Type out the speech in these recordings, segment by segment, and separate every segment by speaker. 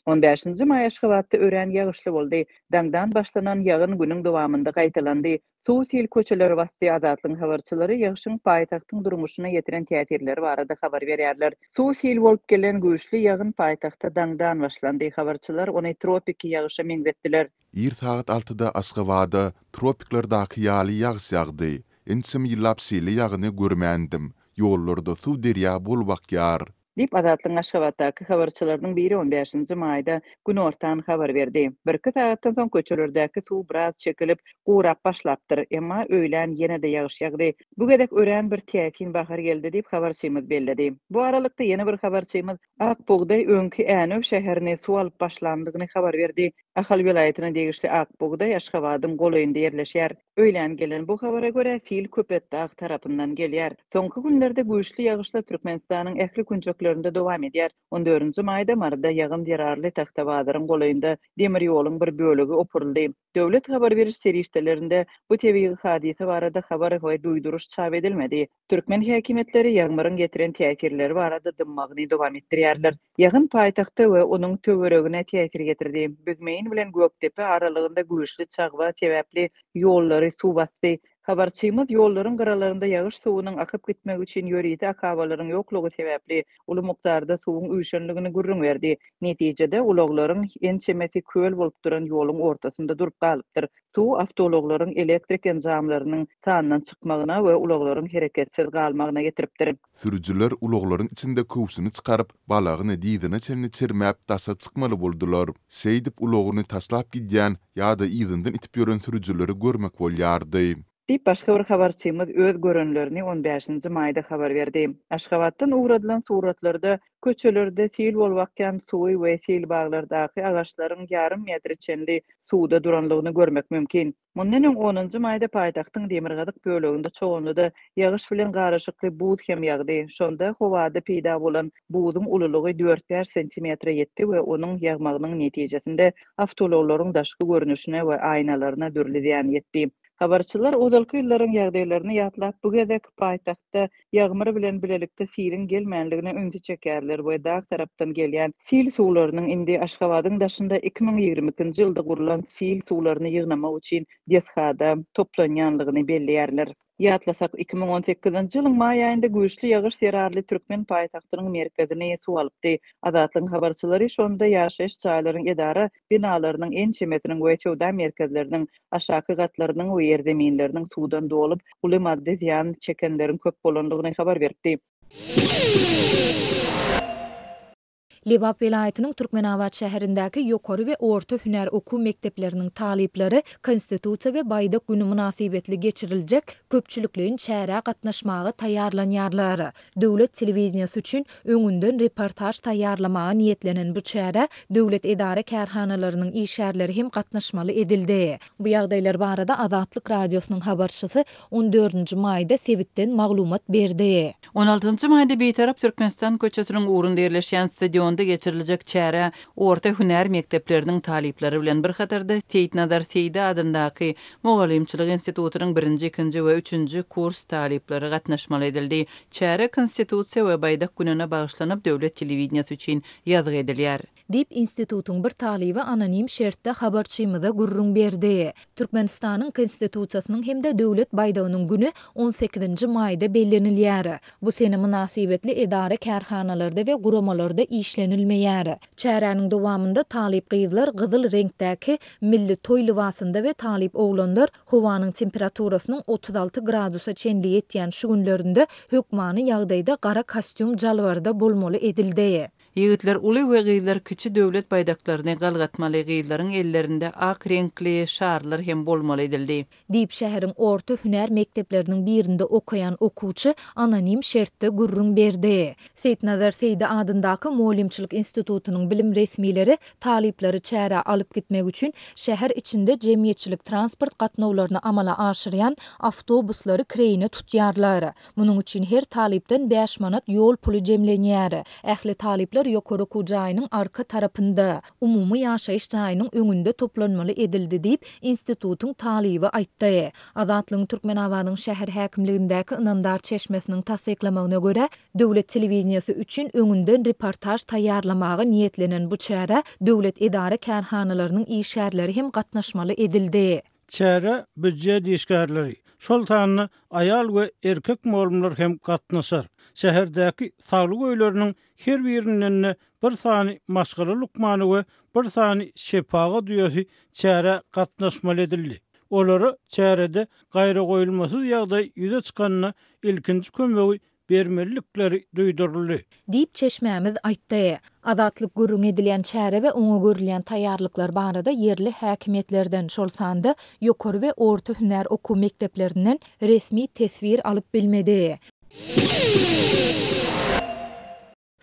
Speaker 1: On bäşinji maý Aşgabatda örän ýagyşly boldy. Daňdan başlanan ýagyn günüň dowamynda gaýtalandy. Suw-sil köçeleri basdy. Azatlygyň habarçylary ýagşyň paýtagtyň durmuşyna ýetiren täsirleri barada habar berýärler. Suw-sil bolup gelen güýçli ýagyn paýtagtda daňdan başlandy. Habarçylar ony tropiki ýagyşa meňzetdiler.
Speaker 2: Ir sagat altyda Aşgabada tropiklerdaky ýaly ýagyş ýagdy. Ençeme ýyllap şeýle ýagyny görmändim. Ýollarda suw derýa bolup akýar.
Speaker 1: Diýip, Azatlygyň Aşgabatdaky habarçylarynyň biri on bäşinji maýda günortan habar berdi. Birki sagatdan soň köçelerdäki suw biraz çekilip, gurap başlapdyr. Emma öýlän ýene-de ýagyş ýagdy. Bu gezek örän bir täsin bahar geldi diýip, habarçymyz belledi. Bu aralykda ýene bir habarçymyz Ak bugdaý öňki Änew şäherini suw alyp başlandygyny habar berdi. Ahal welaýatyna degişli Ak bugdaý Aşgabadyň golaýynda ýerleşýär. Öýlän gelen bu habara görä, sil Köpetdag tarapyndan gelýär. Soňky günlerde güýçli ýagyşlar Türkmenistanyň ähli künjeklerinde dowam edýär. On dördünji maýda Maryda ýagyn zerarly Tagtabazaryň golaýynda demir ýoluň bir bölegi opuryldy. Döwlet habar beriş serişdelerinde bu tebigy hadysa barada habar we duýduryş çap edilmedi. Türkmen häkimiýetleri ýagmyryň getiren täsirleri barada dymmagyny dowam etdirýärler. Ýagyn paýtagta we onuň töweregine täsir ýetirdi. Büzmeýin bilen Gökdepe aralygynda güýçli çagba sebäpli ýollary suw basdy. Habarçymyz ýollaryň gyralarynda ýagyş suwunyň akyp gitmegi üçin ýörite akabalaryň ýoklugy sebäpli uly mukdarda suwuň üýşenligini gürrüň berdi. Netijede, ulaglaryň ençemesi köl bolup duran ýoluň ortasynda durup galypdyr. Suw awtoulaglaryň elektrik enjamlarynyň sandan çykmagyna we ulaglaryň hereketsiz galmagyna getiripdir.
Speaker 2: Sürüjiler ulaglaryň içinde köwşüni çykaryp, balagyny dyzyna çenli çermäp daşa çykmaly boldular. Şeýdip ulagyny taşlap gidýän ýa-da yzyndan itip ýören sürüjileri görmek bolýardy.
Speaker 1: Diýip, başga bir habarçymyz öz görenlerini on bäşinji maýda habar berdi. Aşgabatdan ugradylan suratlarda köçelerde sil bolup akýan suwy we seýilbaglardaky agaçlaryň ýarym metre çenli suwda duranlygyny görmek mümkin. Mundan öň onunjy maýda paýtagtyň demirgazyk böleginde Çoganlyda ýagyş bilen garyşykly buz hem ýagdy. Şonda howada peýda bolan buzuň ululygy dört-bäş sentimetre ýetdi we onuň ýagmagynyň netijesinde awtoulaglaryň daşky görnüşine we aýnalaryna dürli zyýan ýetdi. Habarçylar ozalky ýyllaryň ýagdaýlaryny ýatlap, bu gezek paýtagtda ýagmyr bilen bilelikde siliň gelmänligine ünsi çekýärler we dag tarapdan gelýän sil suwlarynyň indi Aşgabadyň daşynda 2022-nji ýylda gurlan sil suwlaryny ýygnamak üçin desgada toplanýanlygyny belleýärler. Ýatlasak, 2018-nji ýylyň maý aýynda güýçli ýagyş zerarly türkmen paýtagtynyň merkezini suw alypdy. Azatlygyň habarçylary şonda ýaşaýyş jaýlaryň edara binalarynyň ençemesiniň we söwda merkezleriniň aşaky gatlarynyň we ýerzeminleriniň suwdan dolup, uly maddy zyýan çekenleriň köp bolandygyny habar beripdi.
Speaker 3: Lebap welaýatynyň Türkmenabat şäherindäki ýokary we orta hünär okuw mekdepleriniň talyplary Konstitusiýa we Baýdak güni mynasybetli geçiriljek köpçülikleýin çärä gatnaşmaga taýýarlanýarlar. Döwlet telewideniýesi üçin öňünden reportaž taýýarlamaga niýetlenen bu çärä döwlet edara-kärhanalarynyň işgärleri hem gatnaşmaly edildi. Bu ýagdaýlar barada Azatlyk Radiosynyň habarçysy on dördünji maýda sebitden maglumat berdi.
Speaker 4: On altynjy maýda Bitarap Türkmenistan köçesiniň ugrunda ýerleşýän stadionda geçiriljek çärä orta hünär mekdepleriniň talyplary bilen bir hatarda Seýitnazar Seýdi adyndaky Mugallymçylyk institutynyň birinji, ikinji we üçünji kurs talyplary gatnaşmaly edildi. Çäre Konstitusiýa we Baýdak gününe bagyşlanyp döwlet telewideniýesi üçin ýazgy edilýär.
Speaker 3: Diýip, institutyň bir talyby anonim şertde habarçymyza gürrüň berdi. Türkmenistanyň Konstitusiýasynyň hem-de Döwlet baýdagynyň güni on sekizinji maýda bellenilýär. Bu sene mynasybetli edara-kärhanalarda we guramalarda işlenilmeýär. Çäräniň dowamynda talyp gyzlar gyzyl reňkdäki milli toý lybasynda we talyp oglanlar howanyň temperaturasynyň 36 gradusa çenli ýetýän şu günlerinde hökmany ýagdaýda gara kostýum-jalbarda bolmaly edildi.
Speaker 4: Ýigitler uly we gyzlar kiçi döwlet baýdaklaryny galgatmaly, gyzlaryň ellerinde ak reňkli şarlar hem bolmaly edildi.
Speaker 3: Diýip, şäheriň orta hünär mekdepleriniň birinde okaýan okuwçy anonim şertde gürrüň berdi. Seýitnazar Seýdi adyndaky Mugallymçylyk institutynyň bilim resmileri talyplary çärä alyp gitmek üçin şäher içinde jemgyýetçilik transport gatnawlaryny amala aşyrýan awtobuslary kireýine tutýarlar. Munuň üçin her talypdan bäş manat ýol puly jemlenýär. Ähli talyplar. Söweşijiler ýokary okuw jaýynyň arka tarapynda, umumy ýaşaýyş jaýynyň öňünde toplanmaly edildi diýip, institutyň talyby aýtdy. Azatlygyň Türkmenabadyň şäher häkimligindäki ynamdar çeşmesiniň tassyklamagyna görä, döwlet telewideniýesi üçin öňünden reportaž taýýarlamaga niýetlenen bu çärä döwlet edara-kärhanalarynyň işgärleri hem gatnaşmaly edildi.
Speaker 5: Çärä býujet işgärleri, şol sanda aýal we erkek mugallymlar hem gatnaşar. Şäherdäki saglyk öýleriniň her birinden-de bir sany maşgala lukmany we bir sany şepagat uýasy çärä gatnaşmaly edildi. Olara çärede gaýragoýulmasyz ýagdaý ýüze çykanda ilkinji kömegi bermelilikleri duýduryldy.
Speaker 3: Diýip, çeşmämiz aýtdy. Azatlyk gürrüňi edilýän çäre we oňa görülýän taýýarlyklar barada ýerli häkimiýetlerden, şol sanda ýokary we orta hünär okuw mekdeplerinden resmi teswir alyp bilmedi.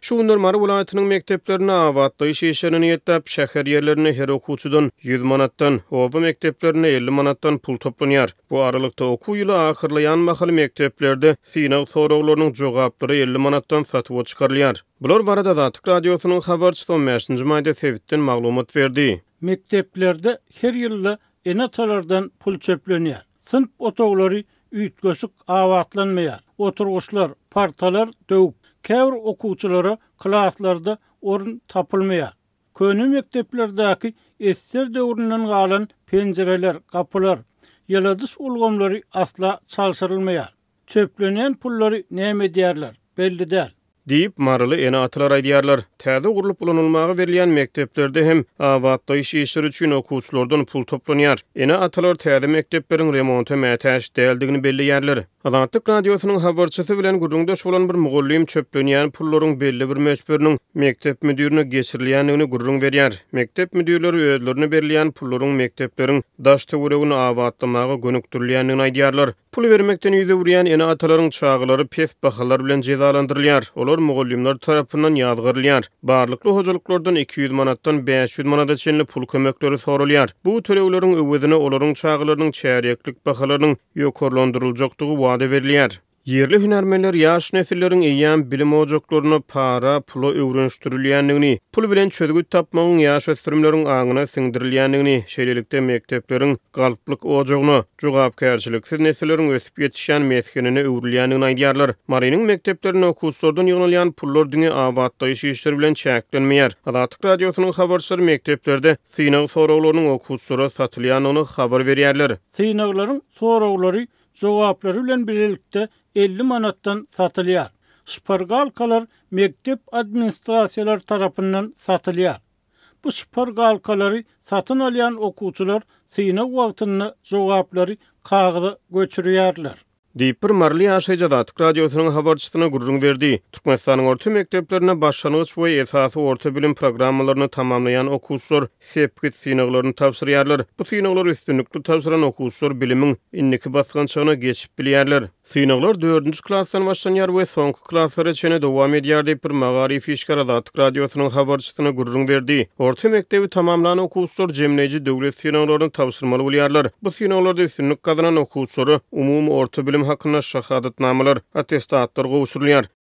Speaker 6: Şu günler Mary welaýatynyň mekdeplerinde abatlaýyş işlerine niýetläp, şäher ýerlerinde her okuwçydan ýüz manatdan, oba mekdeplerinde 50 manatdan pul toplanýar. Bu aralykda, okuw ýyly ahyrlaýan mahaly mekdeplerde synag soraglarynyň jogaplary 50 manatdan satuwa çykarylýar. Bular barada Azatlyk Radiosynyň habarçysy on bäşinji maýda sebitden maglumat berdi.
Speaker 5: Mekdeplerde her ýylda ene-atalardan pul çöplenýär. Synp otaglary üýtgeşik abatlanmaýar. Oturgyçlar, partalar döwük. Käbir okuwçylara klaslarda orun tapylmaýar. Köne mekdeplerdäki ssr döwründen galan penjireler, gapylar, ýyladyş ulgamlary asla çalşyrylmaýar. Çöplenýän pullary näme edýärler, belli däl.
Speaker 6: Diýip, maryly ene-atalar aýdýarlar. Täze gurlup ulanylmaga berilýän mekdeplerde hem abatlaýyş işleri üçin okuwçylardan pul toplanýar. Ene-atalar täze mekdepleriň remonta mätäç däldigini belleýärler. Azatlyk Radiosynyň habarçysy bilen gürrüňdeş bolan bir mugallym çöplenýän pullaryň belli bir möçberiniň mekdep müdirine geçirilýändigini gürrüň berýär. Mekdep müdirleri özlerine berilýän pullaryň mekdepleriň daş-töweregini abatlamaga gönükdirilýändigini aýdýarlar. Pul bermekden ýüz öwürýän ene-atalaryň çagalary pes bahalar bilen jezalandyrylýar, olar mugallymlar tarapyndan ýazgarylýar. Barlykly hojalyklardan 200 manatdan 500 manada çenli pul kömekleri soralýar. Bu tölegleriň öwezine olaryň çagalarynyň çärýeklik bahalarynyň ýokarlandyryljakdygy wada berilýär. Ýerli hünärmenler ýaş nesilleriň eýýäm bilim ojaklarynda para, pula öwrenişdirilýändigini, pul bilen çözgüt tapmagyň ýaş ösdürimleriň aňyna siňdirilýändigini, şeýlelikde, mekdepleriň galplyk ojagyna, jogapkärçiliksiz nesilleriň ösüp ýetişýän mesgenine öwrülýändigini aýdýarlar. Marynyň mekdeplerinde okuwçylardan ýygnalýan pullar diňe abatlaýyş işleri bilen çäklenmeýär. Azatlyk Radiosynyň habarçylary mekdeplerde synag soraglarynyň okuwçylara satylýandygyny habar berýärler.
Speaker 5: Synaglaryň soraglary jogaplary bilen bilelikde 50 manatdan satylýar. Şpargalkalar mekdep administrasiýalary tarapyndan satylýar. Bu şpargalkalary satyn alýan okuwçylar synag wagtynda jogaplary kagyza göçürýärler.
Speaker 6: Diýip, bir maryly ýaşaýjy Azatlyk Radiosynyň habarçysyna gürrüň berdi. Türkmenistanyň orta mekdeplerinde başlangyç we esasy orta bilim programmalaryny tamamlaýan okuwçylar sepgit synaglaryny tabşyrýarlar. Bu synaglary üstünlikli tabşyran okuwçylar bilimiň indiki basgançagyna geçip bilýärler. Synaglar dördünji klasdan başlanýar we soňky klaslara çenli dowam edýär diýip, bir magaryf işgäri Azatlyk Radiosynyň habarçysyna gürrüň berdi. Orta mekdebi tamamlan okuwçylar jemleýji döwlet synaglaryny tabşyrmaly bolýarlar. Bu synaglarda üstünlik gazanan okuwçylara umumy orta bilim hakynda şahadatnamalar, attestatlar gowşurylýar.